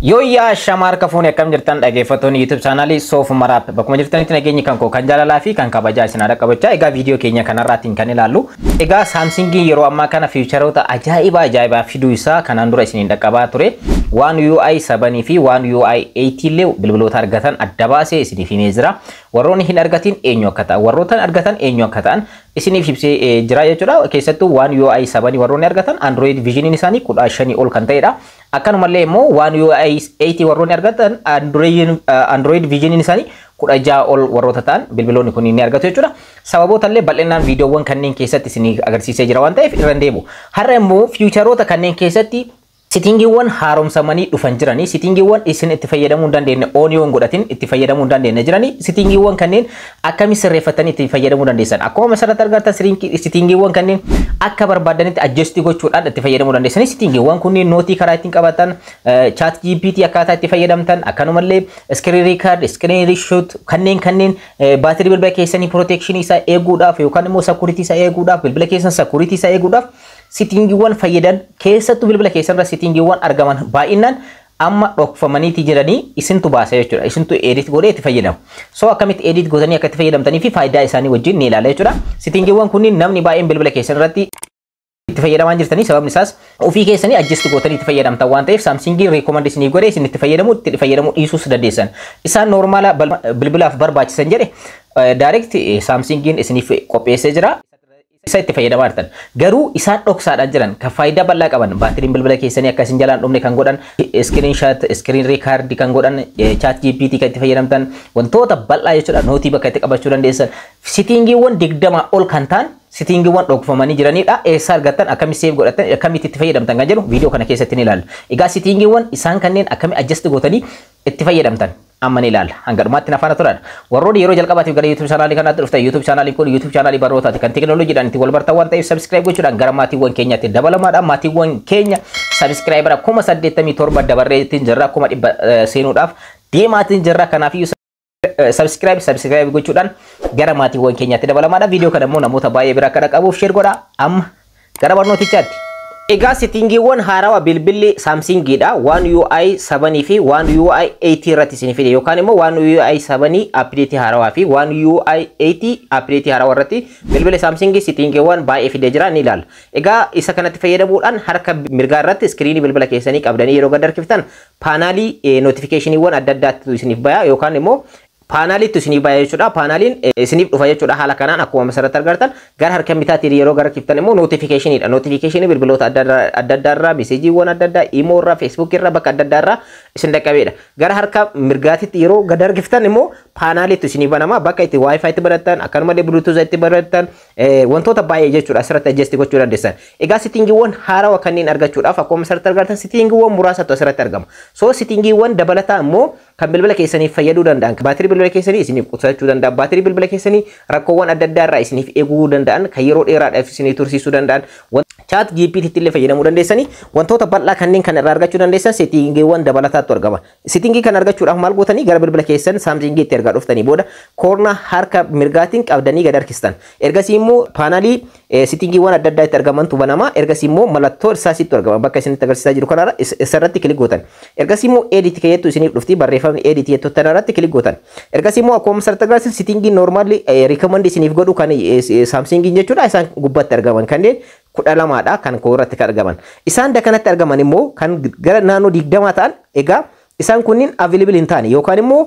Yooyyaa shamaar kafuun, akkam jirtan dhaggeeffattoonni YouTube chaanaalii Soof Maraap? Bakkuma jirtanitti nageenyi kan koo kan jaalalaa fi kan kabajaa isin haadha qabachaa. Egaa viidiyoo keenya kanarraatiin kan ilaallu, egaa Samsungiin yeroo ammaa kana featureoota ajaa'ibaa ajaa'ibaa fiduu isaa kanaan dura isiniin dhaqqabaa ture. One UI 7 fi One UI 8 illee bilbiloota argatan adda baasee isiniif himee jira. Warroonni hin argatin eenyu akka ta'an, warroota argatan eenyu akka ta'an isiniif ibsee jira jechuudha. Keessattuu One UI 7 warroonni argatan Android versioniin isaanii 15 ol kan ta'edha. Akkanumallee immoo One UI 8 warroonni argatan Android versioniin isaanii 16 ol warroota ta'an bilbiloonni kun ni argatu jechuudha. Sababoota illee bal'inaan viidiyoowwan kanneen keessatti isinii agarsiisee jira waan ta'eef irra hin deebi'u. Har'a immoo featureoota kanneen keessatti settingiiwwan haaromsamanii dhufan jiranii, settingiiwwan isin itti fayyadamuu hin dandeenye, on yoo hin godhatin itti fayyadamuu hin dandeenye jiranii, settingiiwwan kanneen akkamitti sirreeffatanii itti fayyadamuu dandeessan, akkuma masarratti argattan settingiiwwan kanneen akka barbaadanitti adjust gochuudhaan itti fayyadamuu dandeessanii, settingiiwwan kunneen note karaa ittiin qabatan, ChatGPT akkaataa itti fayyadamtan, akkanumallee screen record, screen shoot kanneen baatirii bilbila keessanii protection isaa eeguudhaaf yookaan immoo security isaa eeguudhaaf, bilbila keessan security isaa eeguudhaaf settingiiwwan fayyadan, keessattuu bilbila keessan irra settingiiwwan argaman baay'inaan amma dhokfamaniiti jiranii isintu baasa jechuudha. Isintu edit godhee itti fayyadamu. So akkamitti edit gootanii akka itti fayyadamtanii fi faayidaa isaanii wajjin ni ilaala jechuudha. Settingiiwwan kunniin namni baay'een bilbila keessan irratti itti fayyadamaa jirtanii, sababni isaas ofii keessanii adjust gootanii itti fayyadamtan waan ta'eef Samsungii recommend isinii godhee isin itti fayyadamuu dhiisuus dandeessan. Isaan normal bilbilaaf barbaachisan jedhe direct Samsungiin isiniif qopheessee jira. Isa itti fayyadamaa jirtan. Garuu isaan dhoksaadhaan jiran kan faayidaa bal'aa qaban, baatiriin bilbila keessanii akka isin jalaan dhumne kan godhan, screen shot, screen record kan godhan, ChatGPT kan itti fayyadamtan, wantoota bal'aa jechuudha, note bakka itti qabachuu dandeessan. Settingiiwwan 20 ol kan ta'an settingiiwwan dhokfamanii jiranidha. Eessa argattan, akkamitti save godhatan, akkamitti itti fayyadamtan kan jedhu viidiyoo kana keessatti ni ilaalla. Egaa settingiiwwan isaan kanneen akkamitti adjust gootanii itti fayyadamtan amma ni ilaalla. Hanga dhumaatti na faana turan. Warroonni yeroo jalqabaatiif gara YouTube chaanaalii kanaatti dhuftan, YouTube chaanaaliin kun YouTube chaanaalii barnootaati kan teekinooloojiidhaan itti wal bartan waan ta'eef subscribe gochuudhaan gara maatiiwwan keenyaatti dabalamaadha. Maatiiwwan keenya subscribera 87,000 dabarreetiin jirra, 100,000 seenuudhaaf deemaatiin jirra. Kanaafiyyuu subscribe gochuudhaan gara maatiiwwan keenyaatti dabalamaadha. Viidiyoo kana immoo namoota baay'ee bira akka dhaqqabuuf share godhaa. Amma gara barnootichaatti. Egaa settingiiwwan haarawaa bilbilli Samsungiidha. One UI 7 fi One UI 8 irratti isin fide yookaan immoo One UI 7 update haarawaa fi One UI 8 update haarawaa irratti bilbilli Samsungii settingiiwwan baay'ee fidee jira, ni ilaalla. Egaa isa kanatti fayyadamuudhaan harka mirgaa irratti screenii bilbila keessanii qabdanii yeroo gad harkiftan panelii notificationiiwwan adda addaatti isiniif baya yookaan immoo paneliitti isiniif baya jechuudha. Paneliin isiniif dhufa jechuudha. Haala kanaan akkuma asirratti argartan gara harka bitaatiin yeroo gara kiftan immoo notificationiidha. Notificationii bilbiloota adda addaa irraa, messageiiwwan adda addaa, imo irraa, Facebookii irraa, bakka adda addaa irraa isin dhaqqabeedha. Gara harka mirgaatitti yeroo gad harkiftan immoo paneliitti isiniif banama. Bakka itti WiFi itti banattan, akkanumallee Bluetooth itti banattan, wantoota baay'ee jechuudha asirratti adjust gochuu dandeessan. Egaa settingiiwwan haarawaa kanneen argachuudhaaf akkuma asirratti argartan settingiiwwan muraasatu asirratti argama. So settingiiwwan dabalataa immoo kan bilbila keessaniif fayyaduu danda'an, baatirii bilbila keessanii isiniif qusachuu danda'an, baatirii bilbila keessanii rakkoowwan adda addaa irraa isiniif eeguu danda'an, kan yeroo dheeraadhaaf isinii tursiisuu danda'an, ChatGPT illee fayyadamuu dandeessanii, wantoota bal'aa kanneen kan irraa argachuu dandeessan settingiiwwan dabalataatu argama. Settingii kan argachuudhaaf maal gootanii? Gara bilbila keessan Samsungiitti ergaa dhuftanii booda corner harka mirgaatiin qabdanii gad harkistan. Ergasii immoo panelii settingiiwwan adda addaa itti argamantu banama. Ergasii immoo mallattoo irsaasiitu argama. Bakka isinitti agarsiisaa jiru kanarra isarratti click gootan. Ergasii immoo edit keeyettu isiniif dhufti, barreeffamni edit jettu tanarratti click gootan. Ergasii immoo akkuma asirratti agarsiisan settingii normally recommend isiniif godhu kan Samsungiin jechuudha, isaan gubbaatti argaman kanneen 12dha kan koo irratti kan argaman. Isaan dakanatti argaman immoo kan gara naannoo 20 ta'an, egaa isaan kunniin available hin taane yookaan immoo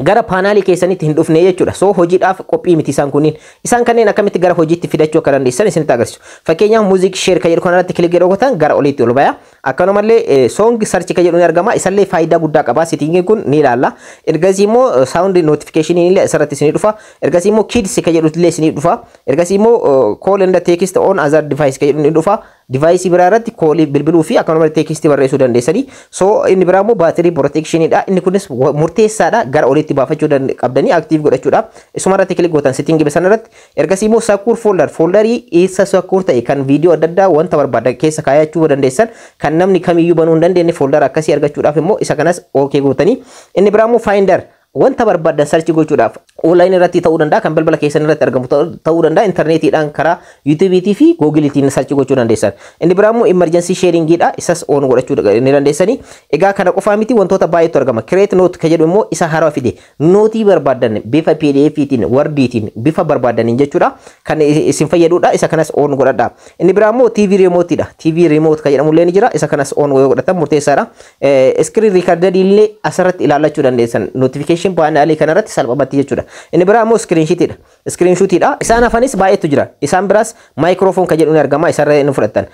gara panelii keessanitti hin dhufne jechuudha. So hojiidhaaf qophii miti isaan kunniin. Isaan kanneen akkamitti gara hojiitti fidachuu akka dandeessan isinitti agarsiisu. Fakkeenyaaf music share kan jedhu kanarratti click yeroo gootan gara oliitti ol baya. Akkanumallee song search kan jedhu ni argama. Isallee faayidaa guddaa qaba. Settingiin kun ni ilaalla. Ergasii immoo sound notification illee asirratti isinii dhufa. Ergasii immoo kids kan jedhu illee isinii dhufa. Ergasii immoo call and text on other device kan jedhu ni dhufa. Device biraa irratti callii bilbiluu fi akkanumallee text barreessuu dandeessanii. So inni biraa immoo battery protectionidha. Inni kunis murteessaadha, gara oliitti baafachuu qabdanii active godhachuudhaaf. Isuma irratti click gootan settingii sana irratti. Ergasii immoo secure folder, folderii isa secure ta'e kan viidiyoo adda addaa wanta barbaadan keessa kaayachuu dandeessan, kan namni kamiyyuu banuu hin dandeenye, folder akkasii argachuudhaaf immoo isa kanas okay gootanii. Inni biraa immoo Finder Wanta barbaadan search gochuudhaaf online irratti ta'uu danda'a, kan bilbila keessan irratti argamu ta'uu danda'a, intarneetiidhaan karaa YouTubeiitii fi Googleiitiin search gochuu dandeessan. Inni biraa immoo emergency sharingiidha, isas on godhachuu ni dandeessani. Egaa kana qofaa miti, wantoota baay'eetu argama. Create note kan jedhu immoo isa haarawaa fide. Noteii barbaadan bifa PDF'tiin, Wordiitiin, bifa barbaadaniin jechuudha. Kan isin fayyadudha, isa kanas on godhadha. Inni biraa immoo TV remoteidha. TV remote kan jedhamu illee ni jira, isa kanas on yoo godhatan murteessaadha. Screen recorder illee asirratti ilaallachuu dandeessan. Notification panelii kanarratti salphumatti jechuudha. Inni biraa immoo screenshotiidha. Screenshotiidha. Isaan hafanis baay'eetu jira. Isaan biraas microphone kan jedhu ni argama. Isarra ni fudhattan.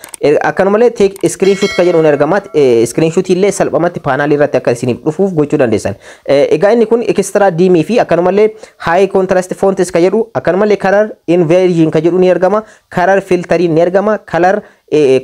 Akkanumallee take screenshot kan jedhu ni argama. Screenshotii illee salphumatti panelii irratti akka isiniif dhufuuf gochuu dandeessan. Egaa inni kun extra dimii fi akkanumallee high contrast fonts kan jedhu, akkanumallee color inversion kan jedhu ni argama. Color filteriin ni argama. Color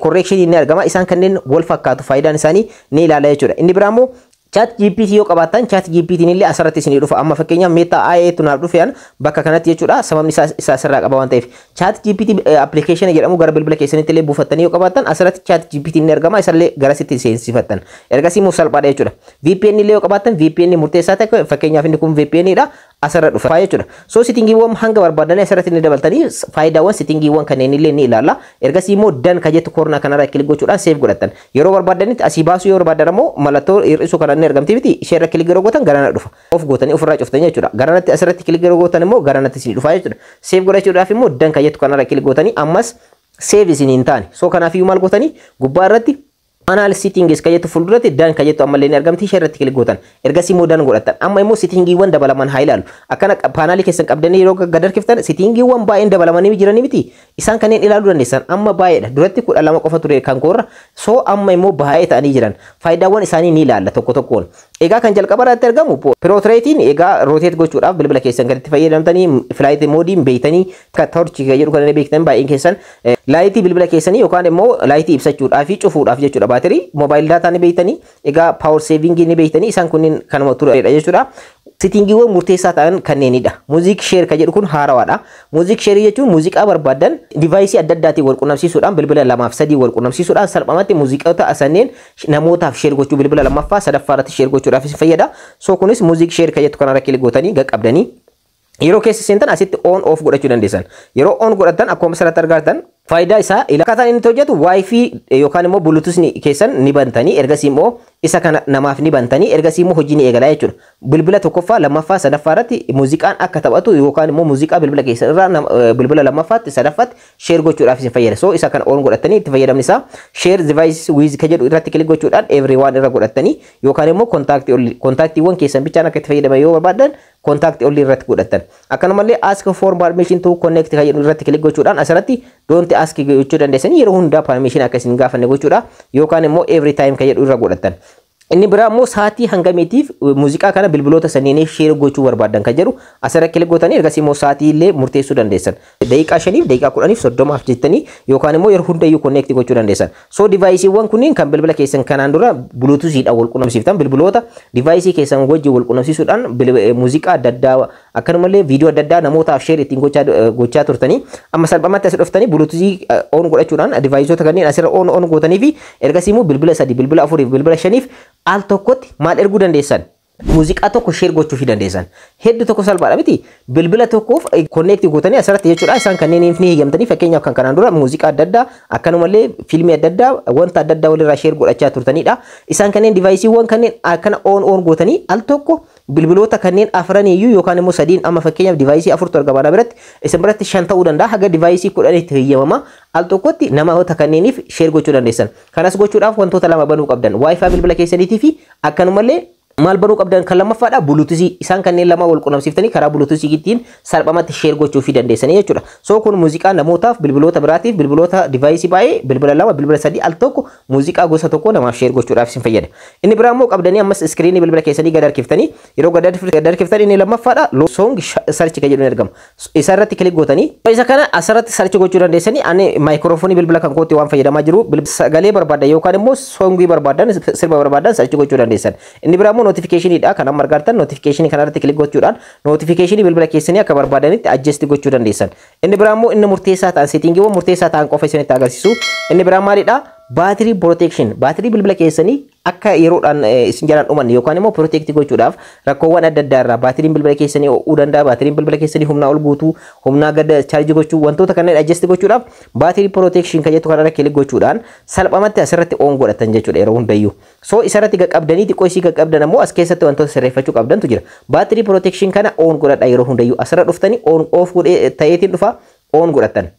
correction ni argama. Isaan kanneen wal fakkaatu, faayidaan isaanii ni ilaala jechuudha. Inni biraa immoo Chat GPT yoo qabaattan, Chat GPT illee asirratti isinii dhufa. Amma fakkeenyaaf Meta AI tu naaf dhufe bakka kanatti jechuudha. Sababni isaa isaa asirraa qaba waan ta'eef. Chat GPT application jedhamu gara bilbila keessanitti illee buufattanii yoo qabaattan, asirratti Chat GPT ni argama. Isallee garasitti seensifattan. Ergasii immoo salphaadha jechuudha. VPN illee yoo qabaattan, VPN murteessaa ta'e, fakkeenyaaf inni kun VPN dha, asirra dhufa jechuudha. So settingiiwwan hanga barbaadanii asirratti ni dabaltanii, faayidaawwan settingiiwwan kanneen illee ni ilaalla. Ergasii immoo done ka jettu corner kanarra click gochuudhaan save godhattan. Yeroo barbaadanitti asii baasuu yoo barbaadan immoo mallattoo hir'isuu kana ni argamti miti, ishee irra click yeroo gootan garana dhufa. Off gootanii ofirraa cuftanii jechuudha. Garanatti asirratti click yeroo gootan immoo garanatti isinii dhufa jechuudha. Save godhachuudhaaf immoo done ka jettu kanarra click gootanii ammas save isinii hin taane. So kanaafiyyuu maal gootanii? Gubbaa irratti panel settings ka jettu fuulduratti done ka jettu ammallee ni argamti, ishee irratti click gootan. Ergasii immoo done godhattan. Amma immoo settingiiwwan dabalaman haa ilaalu. Akkana panelii keessan qabdanii yeroo gad harkiftan settingiiwwan baay'een dabalamanii jiranii miti, isaan kanneen ilaaluu dandeessan. Amma baay'eedha. Duratti 12 qofa ture kan koorra. So amma immoo baay'ee ta'anii jiran. Faayidaawwan isaanii ni ilaalla tokko tokkoon. Egaa kan jalqaba irratti argamu portraitiin, egaa rotate gochuudhaaf bilbila keessan kan itti fayyadamtanii, flight modeiin beektanii, torch kan jedhu kan beektan baay'een keessan, lightii bilbila keessanii yookaan immoo lightii ibsachuudhaaf fi cufuudhaaf jechuudha. Baatirii, mobile data ni beektanii, egaa power savingii ni beektanii, isaan kunniin kanuma turedha jechuudha. Settingiiwwan murteessaa ta'an kanneenidha. Music share kan jedhu kun haarawaadha. Music shareii jechuun muuziqaa barbaadan deviceii adda addaatiin wal qunnamsiisuudhaan, bilbila lamaaf sadii wal qunnamsiisuudhaan salphumatti muuziqoota sanneen namootaaf share gochuu, bilbila lammaffaa sadaffaa irratti share gochuudhaaf isin fayyada. So kunis music share kan jettu kanarra click gootanii qaqqabdanii yeroo keessa seentan asitti on off godhachuu dandeessan. Yeroo on godhatan akkuma asirratti argattan faayidaa isaa akkaataan inni hojjetu WiFi yookaan immoo Bluetooth keessan ni bantanii, ergasii immoo isa kana namaaf ni bantanii, ergasii immoo hojii ni eegalaa jechuudha. Bilbila tokkoffaa, lammaffaa, sadaffaa irratti muuziqaan akka taphatu yookaan immoo muuziqaa bilbila keessan irraa bilbila lammaffaatti, sadaffaatti share gochuudhaaf isin fayyada. So isa kana on godhatanii itti fayyadamni isaa share device with ka jedhu irratti click gochuudhaan everyone irra godhatanii yookaan immoo contactiiwwan keessan bichaan akka itti fayyadaman yoo barbaadan contact only irratti godhatan. Akkanumallee ask for permission to connect ka jedhu irratti click gochuudhaan asirratti don't ask gochuu dandeessanii, yeroo hundaa permission akka isin gaafanne gochuudha, yookaan immoo every time ka jedhu irra godhatan. Inni biraa immoo sa'aatii hangamiitiif muuziqaa kana bilbiloota sanniiniif share gochuu barbaadan kan jedhu asirra click gootanii ergasii immoo sa'aatii illee murteessuu dandeessan. Daqiiqaa 5f, daqiiqaa 10f, 30f jettanii yookaan immoo yeroo hundayyuu connect gochuu dandeessan. So deviceiiwwan kunniin kan bilbila keessan kanaan dura Bluetoothiidhaan wal qunnamsiiftan, bilbiloota deviceii keessan wajjin wal qunnamsiisuudhaan muuziqaa adda addaa akkanumallee viidiyoo adda addaa namootaaf share ittiin gochaa turtanii, amma salphumatti as dhuftanii Bluetoothii on godhachuudhaan deviceoota kanneen asirra on on gootanii fi ergasii immoo bilbila sadi, bilbila afuriif, bilbila shaniif al tokkotti maal erguu dandeessan? Muuziqaa tokko share gochuufii dandeessan. Hedduu tokko salphaadha miti. Bilbila tokkoof connect gootanii asirratti jechuudha. Isaan kanneen ni hiyyamtanii, fakkeenyaaf kan kanaan dura muuziqaa adda addaa akkanumallee fiilmii adda addaa, wanta adda addaa walirraa share godhachaa turtanidha. Isaan kanneen deviceiiwwan kanneen akkana on on gootanii al tokko bilbiloota kanneen afraniyyuu yookaan immoo sadiin, amma fakkeenyaaf deviceii afurtu argama biratti, isin biratti shan ta'uu danda'a, haga deviceii 10tti hiyyamama, al tokkotti namoota kanneeniif share gochuu dandeessan. Kanas gochuudhaaf wantoota lama banuu qabdan. WiFi bilbila keessaniitii fi akkanumallee maal banuu qabdan? Kan lammaffaadha, Bluetoothii. Isaan kanneen lama wal qunnamsiiftanii karaa Bluetoothiitiin salphumatti share gochuufii dandeessanii jechuudha. So kun muuziqaa namootaaf, bilbiloota biraatiif, bilbiloota deviceii baay'ee, bilbila lama, bilbila sadii al tokko muuziqaa gosa tokko namaaf share gochuudhaaf isin fayyada. Inni biraa immoo qabdanii ammas screenii bilbila keessanii gad harkiftanii, yeroo gad harkiftan inni lammaffaadha song search kan jedhu ni argama. Isa irratti click gootanii isa kana asirratti search gochuu dandeessanii. Ani microphoneii bilbila kan kootti waan fayyadamaa jiru, sagalee barbaadan yookaan immoo songii barbaadan, sirba barbaadan search gochuu dandeessan. Inni biraa immoo notificationiidha. Kan amma argattan notificationii kanarratti click gochuudhaan notificationii bilbila keessanii akka barbaadanitti adjust gochuu dandeessan. Inni biraa immoo inni murteessaa ta'an, settingiiwwan murteessaa ta'an qofa isinitti agarsiisu. Inni biraa maalidha? Battery protection. Baatirii bilbila keessanii Akka yeroodhaan isin jalaan dhumanne yookaan immoo protect gochuudhaaf, rakkoowwan adda addaa irraa, baatiriin bilbila keessanii ho'uu danda'a, baatiriin bilbila keessanii humnaa ol guutuu, humnaa gad charge gochuu, wantoota kanneen adjust gochuudhaaf battery protection kan jettu kanarra click gochuudhaan salphamatti asirratti on godhatan jechuudha yeroo hundayyuu. So isarratti qaqqabdanii, xiqqoo isii qaqqabdan ammoo as keessatti wantoota sirreeffachuu qabdantu jira. Battery protection kana on godhadha yeroo hundayyuu. Asirra dhuftanii on off godhee ta'eetiin dhufa, on godhatan.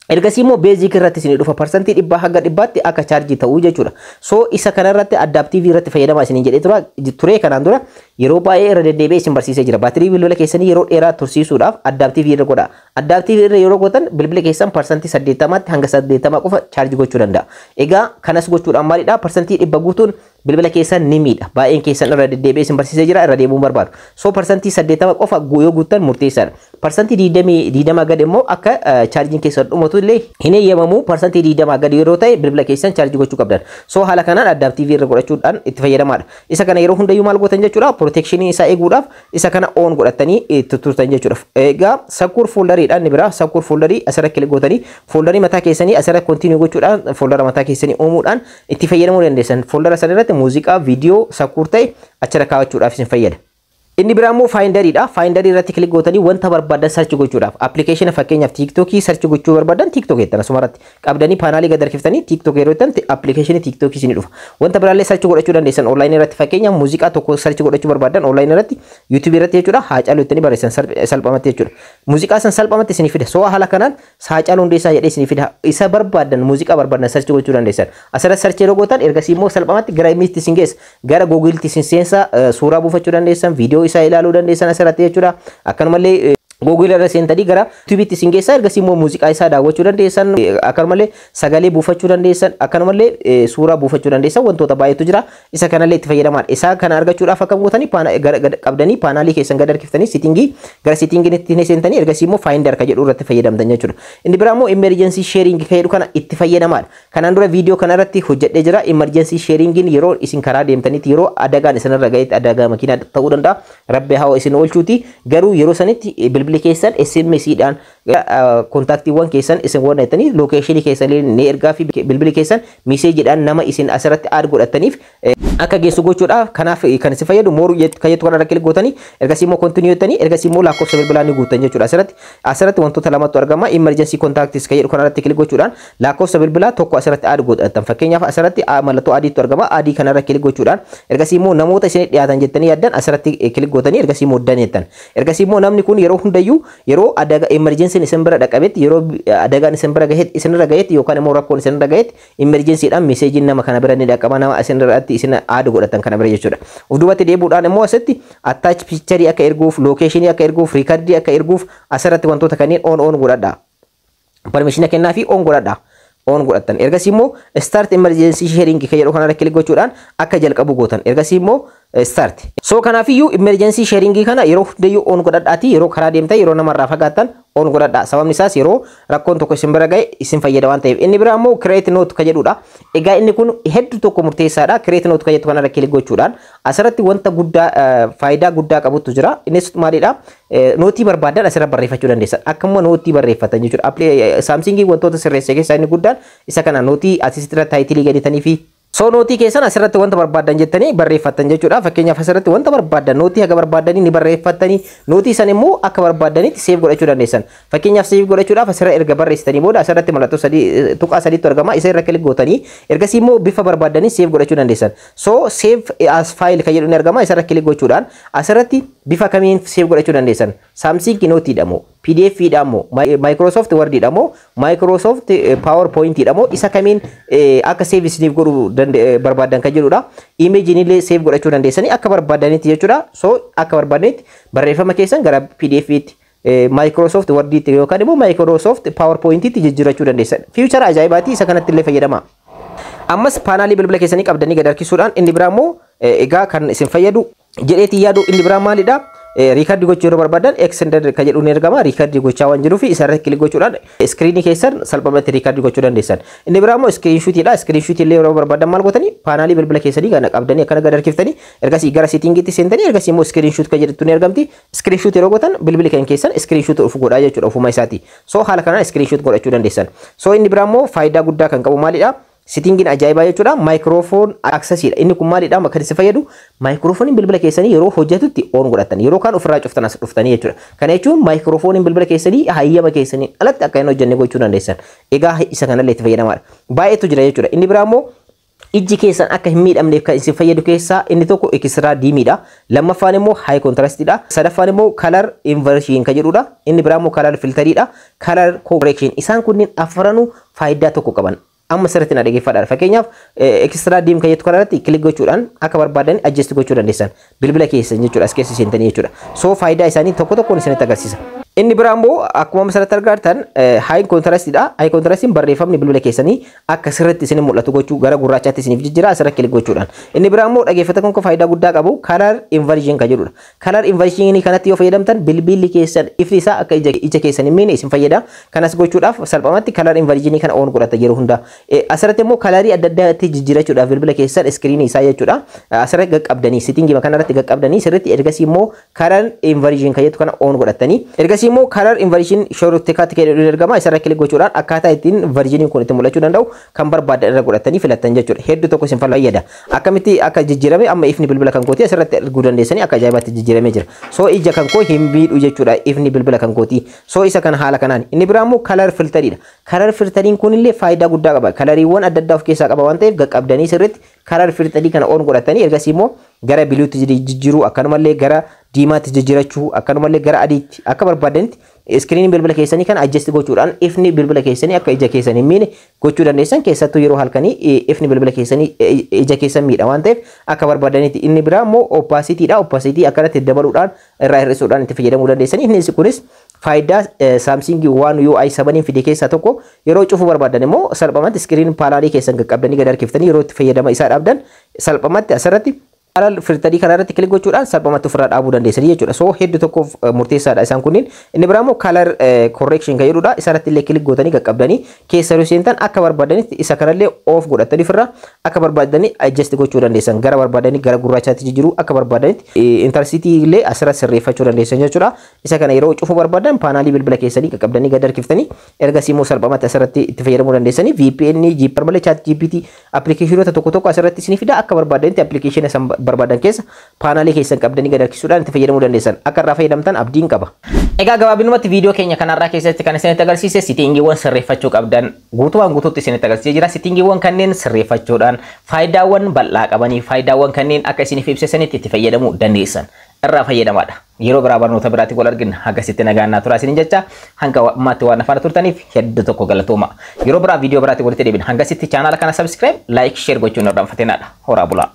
Ergasii immoo basic irratti isinii dhufa, 100% hanga 100tti akka charge ta'uu jechuudha. So isa kanarratti adaptive irratti fayyadamaa isiniin jedhee ture. Kanaan dura yeroo baay'ee irra deddeebi'ee isin barsiisee jira. Baatirii bilbila keessanii yeroo dheeraa tursiisuudhaaf adaptive irra godha. Adaptive irra yeroo gootan bilbila keessan 80% hanga 80 qofa charge gochuu danda'a. Egaa kanas gochuudhaan maalidha? 100% guutuun bilbila keessan ni miidha. Baay'een keessan irra deddeebi'ee isin barsiisee jira, irra deebi'uun barbaadu. So 80% qofa yoo guuttan murteessaadha. 20% gad immoo akka chaarjiin keessan dhumatu illee hin eeyyamamu. 20% gad yeroo ta'e bilbila keessan charge gochuu qabdan. So haala kanaan adaptive irra godhachuudhaan itti fayyadamaadha. Isa kana yeroo hundayyuu maal gootan jechuudha? Protectionii isaa eeguudhaaf isa kana on godhatanii itti turtan jechuudha. Egaa secure folderiidha inni biraa. Secure folder asirra click gootanii folder mataa keessanii asirra continue gochuudhaan foldera mataa keessanii uumuudhaan itti fayyadamuu dandeessan. Foldera sana irratti muuziqaa, viidiyoo secure ta'e achirra kaawwachuudhaaf isin fayyada. Inni biraa immoo Finderiidha. Finder irratti click gootanii wanta barbaadan search gochuudhaaf, appilikeeshina fakkeenyaaf TikTokii search gochuu barbaadan, TikTok jettan, asumarratti qabdanii panel gad harkiftanii TikTok yeroo jettan appilikeeshinii TikTokii isinii dhufa. Wanta biraallee search godhachuu dandeessan onlaayinii irratti. Fakkeenyaaf muuziqaa tokko search godhachuu barbaadan onlaayinii irratti, YouTubeii irratti jechuudha, Haacaaluu jettanii barreessan salphamatti jechuudha. Muuziqaa san salphamatti isinii fida. So haala kanaan Haacaaluu Hundeessaa jedhee isinii fida. Isa barbaadan, muuziqaa barbaadan search gochuu dandeessan. Asirratti search yeroo gootan ergasii immoo salphamatti gara imitti isin geessa. Gara Googleitti isin seensa, suuraa buufachuu dandeessan, viidiyoo isaa ilaaluu dandeessan asirratti jechuudha. Akkanumallee Google irra seentanii gara YouTubeitti isin geessa, ergasii immoo muuziqaa isaa daawwachuu dandeessan, akkanumallee sagalee buufachuu dandeessan, akkanumallee suuraa buufachuu dandeessan, wantoota baay'eetu jira. Isa kanallee itti fayyadamaa. Isa kana argachuudhaaf akkam gootanii? Qabdanii panel keessan gad harkiftanii setting, gara settingiitti seentanii ergasii immoo Finder ka jedhu irratti fayyadamtan jechuudha. Inni biraa immoo emergency sharing ka jedhu kana itti fayyadamaadha. Kanaan dura viidiyoo kana irratti hojjedhee jira. Emergency sharingiin yeroo isin karaa deemtanitti, yeroo adagaan isinirra gahetti, adagaa makiinaa ta'uu danda'a. Rabbi haa isin oolchuuti. Garuu yeroo sanitti bilbilli keessan SMS-dhaan contactiiwwan keessan isin warra jettanii location keessan ni ergaa fi bilbilli keessan messageiidhaan nama isin asirratti add godhataniif akka geessu gochuudhaaf. Kanaaf kan isin fayyadu more kan jettu kana irra gootanii ergasii immoo continue jettanii ergasii immoo lakkoofsa bilbilaa ni guuttan jechuudha. Asirratti wantoota lamatu argama. Emergency contacts kan jedhu kanarratti click gochuudhaan lakkoofsa bilbilaa tokko asirratti add godhatan. Fakkeenyaaf asirratti mallattoo adiitu argama. Adii kanarra click gochuudhaan ergasii immoo namoota isin dhiyaatan jettanii yaaddan asirratti click gootanii ergasii immoo done jettan. Ergasii immoo namni kun yeroo hundayyuu yeroo adaga emergencyn isin bira dhaqabetti, yeroo adagaan isin bira gahetti, isinirra gahetti yookaan immoo rakkoon isinirra gahetti emergencydhaan messageiin nama kana bira ni dhaqaba, nama isinirratti isin add godhatan kana bira jechuudha. Of duubatti deebi'uudhaan immoo asitti attach picture akka erguuf, location akka erguuf, record akka erguuf asirratti wantoota kanneen on on godhadha. Permission kennaa fi on godhadha. On godhattan. Ergasii immoo start emergency sharing kan jedhu kanarra click gochuudhaan akka jalqabu gootan. Ergasii immoo start. So kanaafiyyuu emergency sharing kana yeroo hundayyuu on godhadhaati, yeroo karaa deemtan, yeroo namarraa fagaattan on godhadha. Sababni isaas yeroo rakkoon tokko isin bira gahe isin fayyada waan ta'eef. Inni biraa immoo create note kan jedhudha. Egaa inni kun hedduu tokko murteessaadha. Create note kan jettu kanarra click gochuudhaan asirratti wanta guddaa, faayidaa guddaa qabutu jira. Innis maalidha? Note barbaadan asirra barreeffachuu dandeessan. Akkuma note barreeffatan jechuudha. Samsungii wantoota sirreesse keessaa inni guddaan isa kana, note asirra title gaditanii fi so note keessan asirratti wanta barbaadan jettanii barreeffattan jechuudha. Fakkeenyaaf asirratti wanta barbaadan, note haga barbaadanii ni barreeffattanii, note san immoo akka barbaadanitti save godhachuu dandeessan. Fakkeenyaaf save godhachuudhaaf asirra erga barreessitanii booda asirratti mallattoo sadii, tuqaa sadiitu argama. Isa irra click gootanii ergasii immoo bifa barbaadanii save godhachuu dandeessan. So save as file kan jedhu ni argama. Isa irra click gochuudhaan asirratti bifa kamiin save godhachuu dandeessan? Samsung Noteiidha moo, PDF dha moo, Microsoft Word dha moo, Microsoft PowerPoint dha moo, isa kamiin akka save isiniif godhuu barbaadan kan jedhudha. Imageiin illee save godhachuu dandeessanii akka barbaadanitti jechuudha. So akka barbaadanitti barreeffama keessan gara PDF tti, Microsoft Word yookaan immoo Microsoft PowerPoint tti jijjiirachuu dandeessan. Feature ajaa'ibaati, isa kanatti illee fayyadama. Ammas panel bilbila keessanii qabdanii gad harkisuudhaan inni biraa immoo, egaa kan isin fayyadu jedheetii yaadu inni biraa maalidha? Record gochuu yeroo barbaadan extended kan jedhu ni argama. Record gochaa waan jiruuf isarratti click gochuudhaan screenii keessan salphumatti record gochuu dandeessan. Inni biraa immoo screenshotiidha. Screenshot illee yeroo barbaadan maal gootanii? Panel bilbila keessanii kana qabdanii akkana gad harkiftanii ergasii gara settingiitti seentanii ergasii immoo screenshot kan jedhutu ni argamti. Screenshot yeroo gootan bilbili kan keessan screenshot of godhaa jechuudha ofuma isaati. So haala kanaan screenshot godhachuu dandeessan. So inni biraa immoo faayidaa guddaa kan qabu maalidha? Settingiin ajaa'ibaa jechuudha. Microphone accessiidha. Inni kun maalidha? Kan isin fayyadu microphoneiin bilbila keessanii yeroo hojjetutti on godhatan. Yeroo kaan ofirraa cuftan as dhuftanii jechuudha. Kana jechuun microphoneiin bilbila keessanii hayyama keessanii alatti akka hin hojjenne gochuu dandeessan. Egaa isa kanallee itti fayyadamaadha. Baay'eetu jira jechuudha. Inni biraa immoo ijji keessan akka hin miidhamneef kan isin fayyadu keessaa inni tokko extra dimiidha. Lammaffaan immoo high contrastiidha. Sadaffaan immoo color inversion kan jedhudha. Inni biraa immoo color filteriidha. Color correction. Isaan kunneen afranuu faayidaa tokko qaban. Amma sirriitti na dhaggeeffadhaa. Fakkeenyaaf, extra dim kan jettu kanarratti click gochuudhaan akka barbaadan adjust gochuu dandeessan. Bilbila keessan jechuudha, as keessa seentanii jechuudha. So faayidaa isaanii tokko tokkoon isinitti agarsiisa. Inni biraa immoo akkuma asirratti argartan high contrastiidha. High contrastiin barreeffamni bilbila keessanii akka sirriitti isin mul'atu gochuu, gara gurraachaatti isiniif jijjiira asirra click gochuudhaan. Inni biraa immoo, dhaggeeffata kun, faayidaa guddaa qabu color inversion kan jedhudha. Color inversion kanatti yoo fayyadamtan bilbilli keessan ifni isaa akka ija keessan hin miine isin fayyada. Kanas gochuudhaaf salphumatti color inversion kana on godhata yeroo hundaa. Asirratti immoo colorii adda addaatti jijjiirachuudhaaf bilbila keessan screenii isaa jechuudha. Asirratti qaqqabdanii, settingii kanarratti qaqqabdanii sirriitti, ergasii immoo color inversion kan jettu kana on godhatanii, ergasii immoo color inversion shortcut kan jedhu ergama, isarra click gochuudhaan akkaataa ittiin versioniin kun itti mul'achuu danda'u kan barbaadan irra godhatanii filattan jechuudha. Hedduu tokko isin fayyada. Akkamitti akka jijjiirame amma ifni bilbila kan kooti asirratti arguu dandeessanii, akka ajaa'ibaatti jijjiiramee jira. So ija kan koo hin miidhu jechuudha ifni bilbila kan kooti. So isa kana haala kanaan. Inni biraa immoo color filteriidha. Color filteriin kunillee faayidaa guddaa qaba. Coloriiwwan adda addaa of keessaa qaba waan ta'eef qaqqabdanii sirriitti color filterii kana on godhatanii, ergasii immoo gara bluetti jijjiiruu, akkanumallee gara diimaatti jijjiirachuu, akkanumallee gara adiitti akka barbaadanitti screenii bilbila keessanii kana adjust gochuudhaan ifni bilbila keessanii akka ija keessanii hin miine gochuu dandeessan. Keessattuu yeroo halkanii ifni bilbila keessanii ija keessan miidha waan ta'eef akka barbaadanitti. Inni biraa immoo opacitydha. Opacity akkanatti dabaluudhaan, irraa hir'isuudhaan itti fayyadamuu dandeessanii. Inni kunis faayidaa Samsung One UI 7 fide keessaa tokko. Yeroo cufuu barbaadan immoo salphumatti screen panelii keessan qaqqabdanii gad harkiftanii, yeroo itti fayyadama isaa dhaabdan salphumatti asirratti color filterii kana irratti click gochuudhaan salphumatti ofirraa dhaabuu dandeessanii jechuudha. So hedduu tokkoof murteessaadha isaan kunniin. Inni biraa immoo color correction kan jedhudha. Isarratti illee click gootanii qaqqabdanii keessa yeroo seentan akka barbaadanitti isa kanallee off godhatanii ofirraa akka barbaadanii adjust gochuu dandeessan. Gara barbaadanii gara gurraachaatti jijjiiruu, akka barbaadanitti intensity illee asirratti sirreeffachuu dandeessan jechuudha. Isa kana yeroo cufuu barbaadan panelii bilbila keessanii qaqqabdanii gad harkiftanii, ergasii immoo salphumatti asirratti itti fayyadamuu dandeessanii. VPN, GPR malee Chat GPT applicationoota tokko tokko asirratti isinii fida. Akka barbaadanitti applicationa san barbaadan keessa panelii keessan qabdanii gad harkisuudhaan itti fayyadamuu dandeessan. Akka irraa fayyadamtan abdiin qaba. Egaa gabaabinumatti viidiyoo keenya kanarraa keessatti kan isinitti agarsiise settingiiwwan sirreeffachuu qabdan guutumaan guutuutti isinitti agarsiisee jira. Settingiiwwan kanneen sirreeffachuudhaan faayidaawwan bal'aa qabanii, faayidaawwan kanneen akka isiniif ibsisanitti itti fayyadamuu dandeessan. Irraa fayyadamaadha. Yeroo biraa barnoota biraatti wal argina. Hagasitti nagaan naa turaa isiniin jecha, hanga ammaatti waan afaan turtaniif hedduu tokko galatooma. Yeroo biraa viidiyoo biraatti walitti deebina. Hangasitti chaanaala kana subscribe, like, share gochuun irraanfatinaadha. Horaa bulaa.